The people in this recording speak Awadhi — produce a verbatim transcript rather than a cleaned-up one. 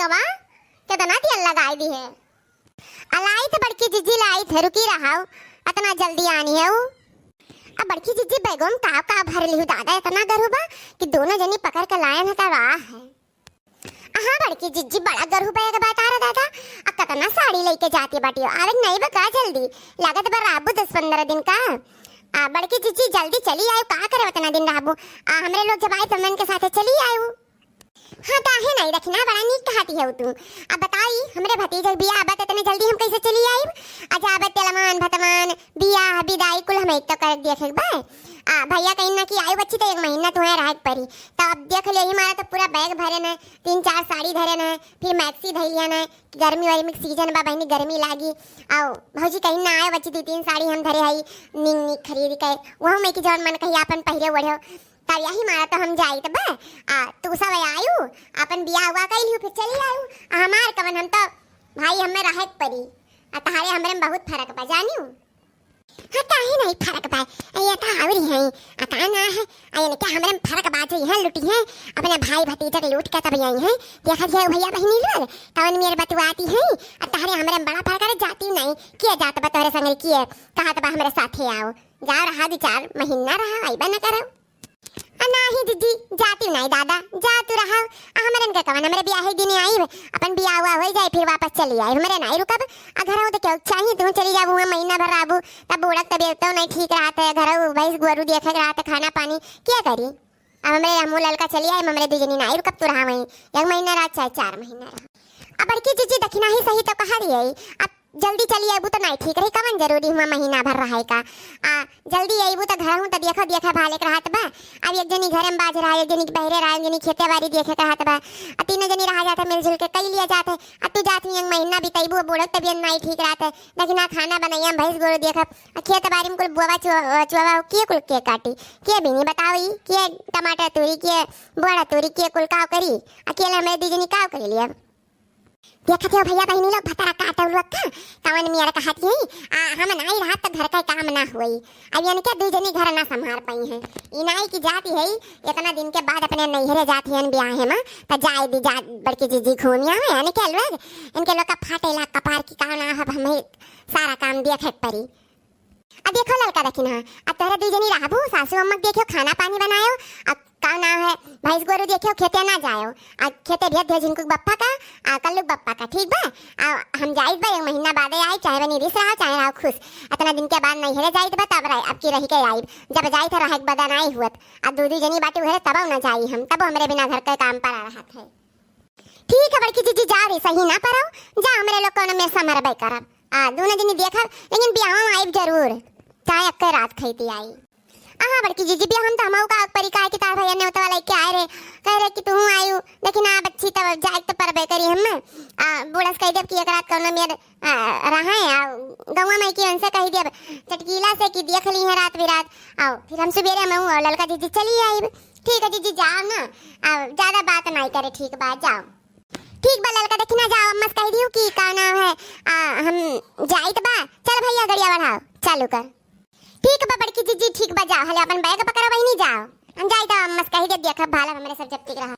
वाह, केतना तेल लगाई दिहे। अ लाइत बड़की जिज्जी, लाइत है, रुकी रहाउ, अतना जल्दी आनी है उ। अब बड़की जिज्जी बैगो में का का भर लिहू दादा, एतना गरहू बा कि दोनों जनी पकड़ के लायन है त वाह है। हाँ बड़की जिज्जी, बड़ा गरहू बैग बा तारा दादा, अ केतना साड़ी लइके जाती बाटी, आवे नहीं बा का जल्दी, लागत बा रहबू दस पन्द्रह दिन का। अ बड़की जिज्जी जल्दी चली आयु, का करे उतना दिन रहबू, अ हमरे लोग जब आए तो मन के साथे चली आयु। हाँ, काहे नाई दखिना, बड़ा नीक कहती हउ तू। अब बताई, हमरे भतीजा के बियाह बा, त एतने जल्दी हम कैसे चली आइब? अजा अब तेलमान, भतमान, बियाह, बिदाई कुल हम एक तो कर देखे के बा। अ भइया कहिन ना कि आयु बच्ची त एक महीना तुहें रहे के परी। त अब देख ले, यही मारा त पूरा बैग भरे न, तीन चार साड़ी धरे न, फिर मैक्सी धइ लिया न, गर्मी वर्मी के सीजन बा बहिनी, गर्मी लागी। अउ भौजी कहिन ना आयु बच्ची, दुइ तीन साड़ी हम धरे हई, नीक नीक खरीद के, वहू में कि जौन मन कही आपन पहिरे ओढ़े। तब यही मारा तो हम जाइत बा, अ तू सब आयु, आपन बियाह हुआ कइलिहु, फिर चली आयु। अ हमार कवन, हम तो भाई हमें रहे के परी, अ तहारे हमरे में बहुत फरक बा जानिउ। हाँ, काहे नहीं फरक बा, अ ये तो आवरी है, अ का ना है, अ ये क्या हमरे में फरक बा जो यहाँ लुटी है, अपने भाई भतीजा के लूट के तब आई है, देखा दिया भइया बहिनी लोग, कवन मेर बतुआती है, अ तहारे हमरे में बड़ा फरक है, जाती नहीं, के जात बा तोहरे संगे, के कहत बा हमरे साथे आओ, जाओ रहा दुइ चार महीना रहा, अइबा न करो। अ नाही जिज्जी, जाती नाही दादा, जा तू रहा। अ हमरन के कवन, हमरे बियाहे दिने आइब, अपन बियाह हुआ होइ जाए, फिर वापस चली आइब, हमरे नाही रुकब। अ घरऊ त केहू चाही, तू चली जाबू, हुआँ महीना भर रहबू, तब बूढ़क तबियतो नहीं ठीक रहत है, घरऊ भैंस गोरू देखे के रहत है, खाना पानी के करी? अब हमरे हमू ललका चली आइब, हमरे दुइ जनी नाही रुकब, तू रहा वहीं, एक महीना रहा चाहे चार महीना रहा। अब बड़की जिज्जी दखिना ही सही तो कहा रही है, अब जल्दी चली आबू त नाई ठीक रही, कवन जरूरी हुआ महीना भर रहे का? अ जल्दी आबू त घरहूँ त देखा देखा भाले के रहत बा। अब एक जनी घरे में बाझ रहा, एक जनी बहरे रहा, एक जनी खेते बारी देखे के रहत बा। अ तीनों जनी रहा जात है मिलजुल के कई लिया जात है। अ तू जात ही एक महीना बितैबू, बूढ़क तबियत नाई ठीक रहत है, दखिना खाना बनैया में भैंस गोरू देखब, अ खेत बारी में कुल बोवा चुआ-, चुआवा के कुल के काटी, के बीनी बताओ ई, के टमाटर तूरी, के बोड़ा तूरी, के कुल काव करी, अकेले हमरे दुइ जनी काव करी लिया। देखत हो भइया बहिनी लोग, भतरा काटउ लोग का, कवन मेर कहत ही, अ हम नाई रहत त घर का काम ना होई। अब इनके दुइ जनी घर ना संभार पाई हैं। ई नाई की जाती है, एतना दिन के बाद अपने नैहरे जाती हैं बियाहे में, त जाए दी, जा बड़की जिज्जी घूमी आवे, इनके लोग, इनके लोग का फाटेला कपार की का ना, अब हमें सारा काम देखे के परी। अब देखो ललका दखिना, अब तोहरे दुइ जनी रहबू, सासू अम्मा के देखियो, खाना पानी बनायो, अब का नाम है, भैंस गोरू देखियो, खेते ना जायो, आ खेते भेज दियो झिनकू के बप्पा का, आ कल्लू के बप्पा का, ठीक बा? आ हम जाइत बा, एक महीना बादे आई, चाहे बनी रिस रहा, चाहे रहा खुश। अतना दिन के बाद नैहरे जाइत बा, तब रह, अब की रही के आइब, जब जाइत है रहे के बदा नाई हुअत, आ दुइ दुइ जनी बाटी उहरे तबो ना जाई हम, तबो हमरे बिना घर के काम पड़ा रहत है। ठीक है बड़की जिज्जी, जा रे, सही ना परउ, जा, हमरे लोग कौनो में समरबे करब। आ, दोनों जनी देखब, लेकिन बियाह में आइब जरूर, चाहे अक्के रात खैती आई। अहाँ बड़की जिज्जी, बियाह में तो हमहू का परी, काहे कि तार भैया नेवतवा लइके आए रहे, कह रहे कि तू आयु, लेकिन आ बच्ची तब जाए तो परबे करी हम। आ, बूढ़स कह देब कि एक रात कौनो मेर, आ, रहे, आ, गौवा में कि उनसे कह देब चटकीला से कि देख ली है रात बिरात, आओ, फिर हम सुबेरे में हूँ, ललका जिज्जी चली आइब। ठीक है जिज्जी, जाओ ना, आ, ज्यादा बात नहीं करे, ठीक बा, जाओ। ठीक बा ललका, देखी ना जाओ, अम्मा से कह दियो कि का नाम है, आ, हम जाइत बा। चल भैया गड़िया बढ़ाओ, चालू कर। ठीक बा बड़की जिज्जी, ठीक बा, जाओ, हले अपन बैग पकड़ो बहिनी, जाओ, हम जाइत बा, अम्मा से कह दे, देखब भाला हमरे सब जब्ती के रहा।